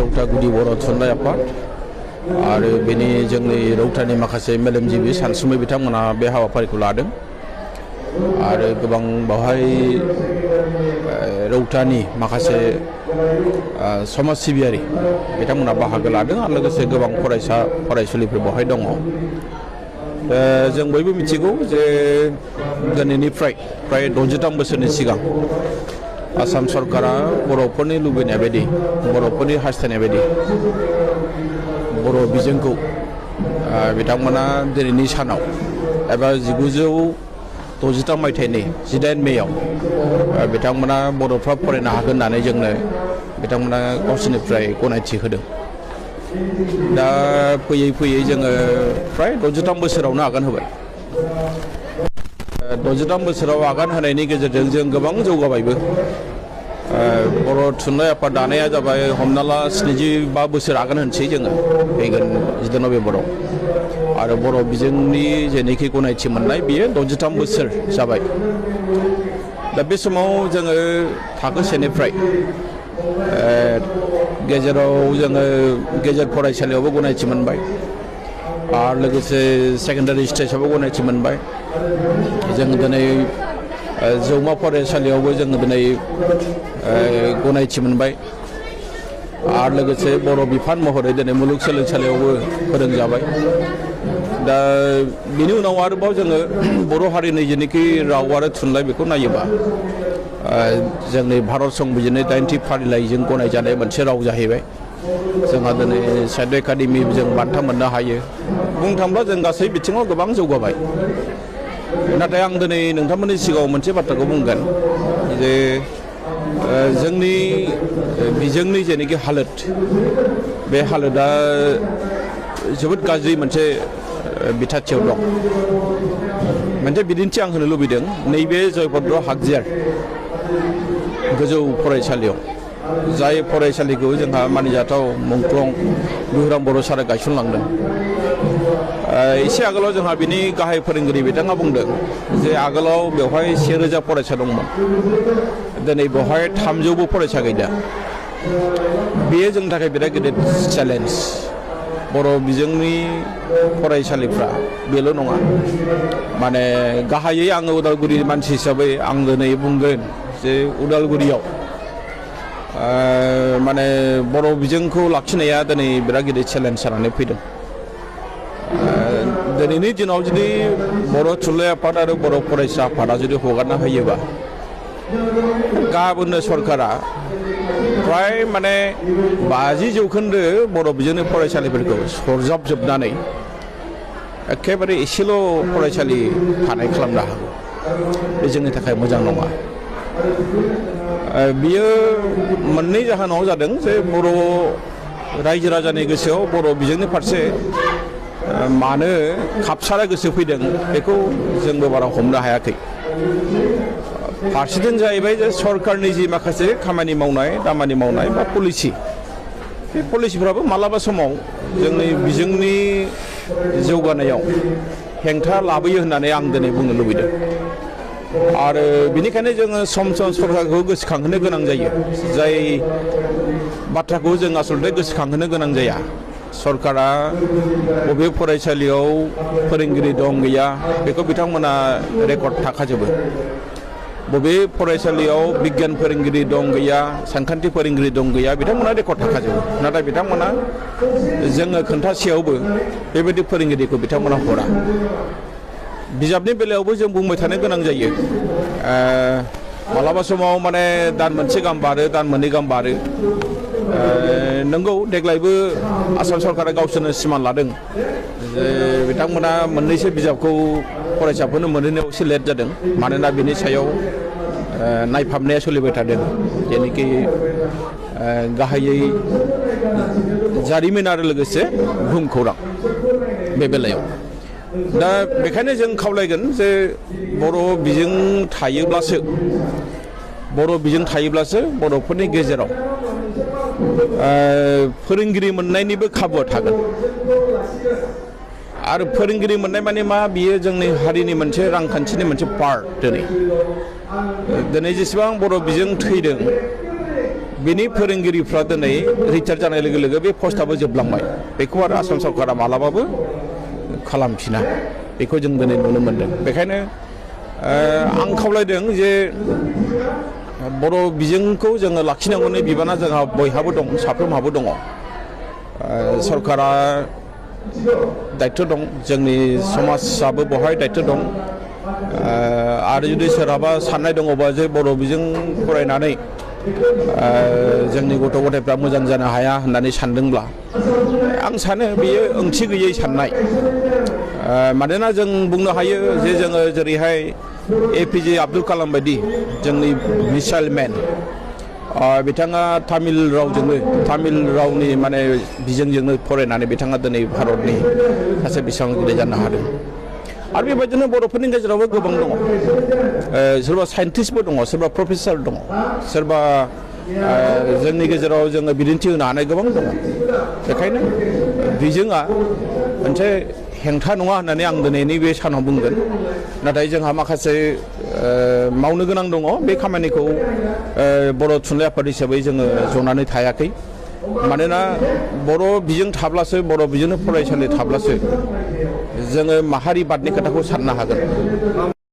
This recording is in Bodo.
रौता गुदि बर' थुनलाइ आफाद आरो बेनि जोंनि रौतानि माखासे मेलेमजिबि सानसुमै बिथांमोना बे हाबाफारिखौ लादों आरो गोबां बावहाय रौतानि माखासे समाज सिबियारि बिथांमोना बाहागो लादों आरो लोगोसे गोबां फरायसा फरायसुलिफोर बावहाय दङ। जों बयबो मिथिगौ जे दिनैनिफ्राय फ्राय 63 बोसोरनि सिगां आसाम सरकारा बर'फोरनि लुबैनाय बायदि बर'फोरनि हास्थायनाय बायदि बर' बिजोंखौ बिथांमोना दिनैनि सानाव एबा 1963 मायथाइनि 18 मेयाव बिथांमोना बर'फ्रा फरायनो हागोन होननानै जोंनो बिथांमोना गावसोरनिफ्राय गनायथि होदों। दा फैयै फैयै जोङो फ्राय 63 बोसोरावनो आगान होबाय। 63 बोसोराव आगान होनायनि गेजेरजों जों गोबां जौगाबायबो। बर' थुनलाइ आफाद दानाया जाबाय हमना ला 75 बोसोर आगान होनसै जोङो फैगोन 10 नभेम्बराव आरो बर' बिजोंनि जेनोखि गनायथि मोननाय बियो 63 बोसोर जाबाय। दा बे समाव जोङो थाखो सेनिफ्राय गेजेराव जोङो गेजेर फरायसालियावबो गनायथि मोनबाय आरो लोगोसे सेकेन्डारि स्टेजावबो गनायथि मोनबाय। जों दिनै जौमा फरायसालियावबो जों दिनै गनायथि मोनबाय आरो लोगोसे बर' बिफान महरै दिनै मुलुगसोलोंसालियावबो फोरोंजाबाय। दा बिनि उनाव आरोबाव जोङो बर' हारिनि जेनोखि राव आरो थुनलाइ बेखौ नायोबा जोंनि भारत संबिजिरनि 80 फारिलाइजों गनायजानाय मोनसे राव जाहैबाय। जोंहा दिनै साहित्य एकाडेमि जों बान्था मोननो हायो। बुंनो थाङोब्ला जों गासै बिथिङाव गोबां जौगाबाय। नाथाय आं दिनै नोंथांमोननि सिगाङाव मोनसे बाथ्राखौ बुंगोन जे जोंनि बिजोंनि जेनोखि हालोद बे हालोदा जोबोद गाज्रि मोनसे बिथाथियाव दं। मोनसे बिदिन्थि आं होनो लुबैदों। नैबे जयभद्र हागजियार गोजौ फरायसालियाव जाय फरायसालिखौ जोंहा मानिजाथाव मुंख्लं बिहुराम बर' सारा गायसनलांदों। एसे आगोलाव जोंहा बिनि गाहाय फोरोंगिरि बिथाङा बुंदों जे आगोलाव बेवहाय 1000 फरायसा दंमोन, दिनै बेवहाय 300बो फरायसा गैला। बेयो जोंनि थाखाय बिराद गिदिर चेलेन्ज। बर' बिजोंनि फरायसालिफ्रा बेल' नङा, माने गाहायै आङो उदालगुरि मानसि हिसाबै आं दिनै बुंगोन जे उदालगुरियाव माने बर' बिजोंखौ लाखिनाया दिनै बिराद गिदिर चेलेन्ज जानानै फैदों। दिनैनि दिनाव जुदि बर' थुनलाइ आफाद आरो बर' फरायसा आफादा जुदि हगारना होयोबा गाबोननो सरकारा फ्राय माने 50% बर' बिजोंनि फरायसालिफोरखौ सरजाबजोबनानै एखेबारे एसेल' फरायसालि थानाय खालामनो हागौ। बे जोंनि थाखाय मोजां नङा। बियो मोननै जाहोनाव जादों जे बर' रायजो राजानि गोसोआव बर' बिजोंनि फारसे मानो खाबसारा गोसो फैदों बेखौ जोंबो बारा हमनो हायाखै। फारसेथिं जाहैबाय जे सरकारनि जि माखासे खामानि मावनाय दामानि मावनाय बा पलिसि, बे पलिसिफ्राबो मालाबा समाव जोंनि बिजोंनि जौगानायाव हेंथा लाबोयो होननानै आं दिनै बुंनो लुबैदों। आरो बिनिखायनो जोङो सम सम सरकारखौ गोसोखांहोनो गोनां जायो। जाय बाथ्राखौ जों आसलथे गोसोखांहोनो गोनां जाया। सरकारा बबे फरायसालियाव फोरोंगिरि दं गैया बेखौ बिथांमोना रेकर्ड थाखाजोबो। बबे फरायसालियाव बिगियान फोरोंगिरि दं गैया, सानखान्थि फोरोंगिरि दं गैया बिथांमोना रेकर्ड थाखाजोबो। नाथाय बिथांमोना जोङो खोन्थासेयावबो बेबायदि फोरोंगिरिखौ बिथांमोना हरा। बिजाबनि बेलायावबो जों बुंबाय थानो गोनां जायो। मालाबा समाव माने दान मोनसे गाहाम बारो, दान मोननै गाहाम बारो। नंगौ देग्लायबो आसाम सरकारा गावसोरनो सिमान लादों जे बिथांमोना मोननैसो बिजाबखौ फरायसाफोरनो मोनहैनायाव एसे लेट जादों। मानोना बिनि सायाव नायफामनाया सोलिबाय थादों। जेनोखि गाहायै जारिमिन आरो लोगोसे बुहुमखौरां बे बेलायाव। दा बेखायनो जों खावलायगोन जे बर' बिजों थायोब्लासो बर'फोरनि गेजेराव फोरोंगिरि मोननायनिबो खाबुआ थागोन। आरो फोरोंगिरि मोननाय माने मा, बियो जोंनि हारिनि मोनसे रांखान्थिनि मोनसे पार्ट। दिनै जेसेबां बर' बिजों थैदों बिनि फोरोंगिरिफ्रा दिनै रिटायार जानाय लोगो लोगो बे पस्टआबो जोबलांबाय बेखौ आरो आसाम सरकारा मालाबाबो खालामफिना बेखौ जों दिनै नुनो मोनदों बेखायनो आं खावलायदों जे बर' बिजोंखौ जोङो लाखिनांगौनि बिबाना जोंहा बयहाबो दं साफ्रोमहाबो दङ सरकारा दायित्व दं जोंनि समाजाबो बहाय दायित्व दं आरो जुदि सोरहाबा साननाय दङबा जे बर' बिजों फरायनानै जोंनि गथ' गथायफ्रा मोजां जानो हाया होननानै सानदोंब्ला आं सानो बेयो ओंथि गैयै साननाय मानोना जों बुंनो हायो जे जोङो जेरैहाय एपिजे आब्दुल कालाम बायदि जोंनि मिसाइल मेन बिथाङा तामिल रावनि माने बिजोंजोंनो फरायनानै बिथाङा दिनै भारतनि सासे बिसांगिरि जानो हादों आरो बेबायदिनो बर'फोरनि गेजेरावबो गोबां दङ सोरबा साइन्टिस्टबो दङ सोरबा प्रफेसार दङ सोरबा जोंनि गेजेराव जोङो बिदिन्थि होनो हानाय गोबां दङ बेखायनो बिजोङा मोनसे हेंथा नङा होननानै आं दिनैनि बे सानाव बुंगोन नाथाय जोंहा माखासे मावनो गोनां दङ बे खामानिखौ बर' थुनलाइ आफाद हिसाबै जोङो जनानै थायाखै मानोना बर' बिजों थाब्लासो बर' बिजोंनो फरायसालि थाब्लासो जोङो माहारि बादनि खोथाखौ साननो हागोन